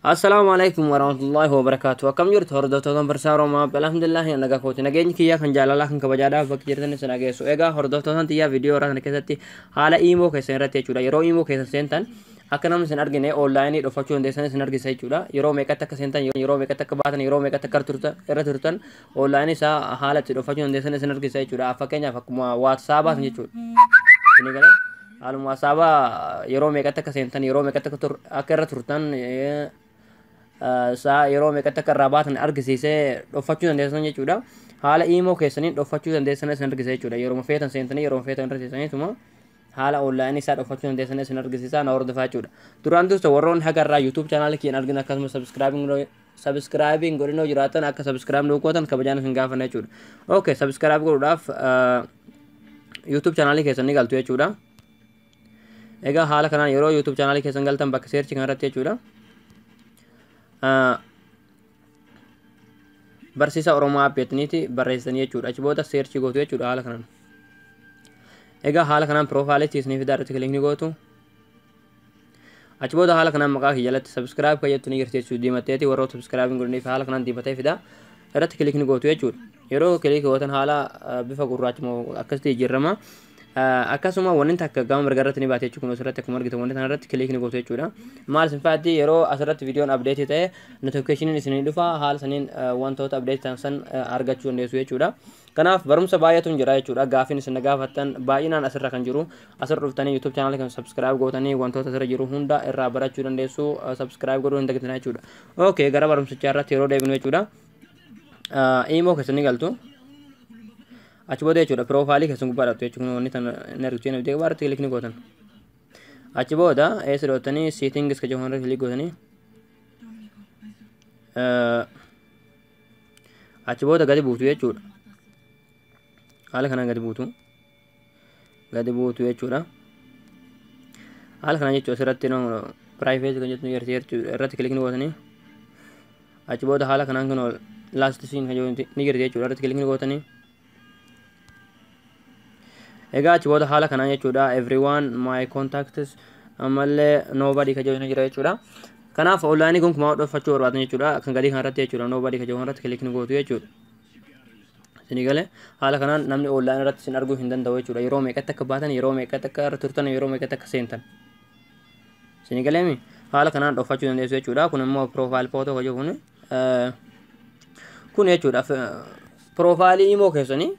Assalaamu alaikum warahmatullahi wabarakatuh. Akkam jirtu hordoftoota Barsaa Oromoo? Alhamdulillah, nagaa kooti. Nageenyi kiyyaa kan jaalalaa kan kabajaadhaaf bakka jirtan isin dhageessu. Egaa hordoftoota tiyyaa, viidiyoo irraa kana keessatti haala iimoo keessan irratti jechuudha. Yeroo iimoo keessan seentan akka namni isin argine onlaayinii dhofachuu dandeessan isin argisa jechuudha. Yeroo meeqatti akka seentan, yeroo meeqatti akka baatan, yeroo meeqatti akka irra turtan onlaayinii isaa haala itti dhofachuu dandeessan isin argisa jechuudha. Fakkeenyaaf akkuma WhatsAppaa jechuudha. Isin galee haaluma WhatsAppaa yeroo meeqatti akka seentan, yeroo meeqatti akka irra turtan, isaa yeroo meeqatti akka irraa baatan argisiisee dhofachuu dandeessan jechuudha. Haala iimoo keessaniin dhofachuu dandeessan isin argisiisa jechuudha. Yeroo feetan seentanii, yeroo feetan irra teessaniituma haala onlaayinii isaa dhofachuu dandeessan isin argisiisa, na hordofaa jechuudha. Duraan dursa warroonni haga irraa YouTube chaanaalii kiyyan argina, akkasuma subscribing godhinoo jiraatan, akka subscribe nu gootan kabajaan isin gaafanna jechuudha. Okay, subscribe godhuudhaaf YouTube chaanaalii keessan ni galtu jechuudha. Egaa haala kanaan yeroo YouTube chaanaalii keessan galtan bakka search kanarratti jechuudha. Barsiisa Oromoo App jettaniiti barreessanii jechuudha. Achi booda search gootu jechuudha haala kanaan. Egaa haala kanaan piroofaayilichi isinii fidaa, irratti click ni gootu. Achi booda haala kanaan maqaa kiyya jalatti subscribe kan jettu ni jirti jechuudha. Diimatteeti warroota subscribe hin godhaniif haala kanaan diimatee fida. Irratti click ni gootu jechuudha. Yeroo click gootan haala bifa gurraacha akkasitti jijjiirama. Akkasuma wanni takka gama mirga irratti ni baate jechuudha. Kun asirratti akkuma argitan wanni kana irratti click ni gootu jechuudha. Maal isin faatti? Yeroo asirratti viidiyoon update ta'e notificationin isinii dhufa, haala saniin wantoota update ta'an san argachuu dandeessu jechuudha. Kanaaf barumsa baay'eetu jira jechuudha. Gaafiin isin gaafattan baay'inaan asirra kan jiru. Asirra dhuftanii YouTube channel kan subscribe gootanii wantoota asirra jiru hunda irraa barachuu dandeessu. Subscribe godhuu hin dagatinaa jechuudha. Okay, gara barumsichaa irratti yeroo deebinu jechuudha. Iimoo keessan ni galtu. Achi booda jechuudha piroofaayilii keessan gubbaa dhabtu jechuudha. Wanni tan inni argitu inni gubbaa irratti click ni gootan. Achi booda eessa dhootanii? Settings ka jedhamu irra click gootanii achi booda gadi buutu jechuudha. Haala kanaan gadi buutu. Gadi buutu jechuudha. Haala kanaan jechuudha asirratti privacy kan jettu jirti, irratti click ni gootanii. Achi booda haala kanaan kun last seen kan jedhu ni jirti jechuudha, irratti click ni gootanii. Egaa achi booda haala kanaan jechuudha everyone, my contacts, ammallee nobody kan jedhu ni jira jechuudha. Kanaaf onlaayinii gonkumaa dhofachuu barbaadan jechuudha kan gadii kanarratti jechuudha nobody kan jedhu irratti click ni gootu jechuudha. Isinii galee? Haala kanaan namni onlaayinii irratti isin arguu hin danda'u jechuudha. Yeroo meeqatti akka baatan, yeroo meeqatti akka irra turtan, yeroo meeqatti akka seentan. Isinii galeemi? Haala kanaan dhofachuu dandeessu jechuudha. Kun immoo profile photo kan jedhu kun jechuudha. Piroofaayilii imoo keessanii,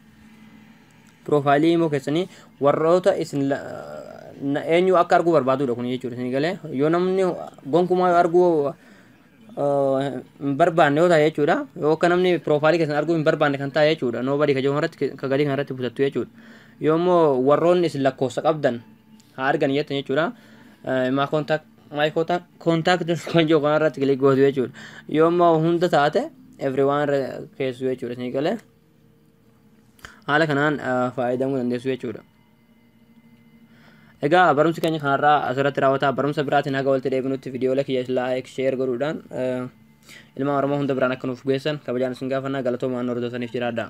piroofaayilii imoo keessanii warroota isin eenyu akka arguu barbaadudha kun jechuudha. Isinii galee? Yoo namni gonkumaa arguu hin barbaanne yoo ta'e jechuudha. Yoo akka namni piroofaayilii keessan arguu hin barbaanne kan ta'e jechuudha. Nobody kan jedhu irratti, kan gadii kanarratti butattu jechuudha. Yoo immoo warroonni isin lakkoofsa qabdan haa argan jettan jechuudha. My contact, my contact kan jedhu kanarratti click gootu jechuudha. Yoo immoo hunda taate everyone keessu jechuudha. Isinii galee? Haala kanaan fayyadamuu dandeessu jechuudha. Egaa barumsi keenya kanarraa asirratti raawwataa. Barumsa biraatiin haga walitti deebinutti viidiyoolee kiyya like, share godhuudhaan ilmaan Oromoo hunda biraan akka nuuf geessan kabajaan isin gaafannaa. Galatoomaa, hordofaniif jiraadha.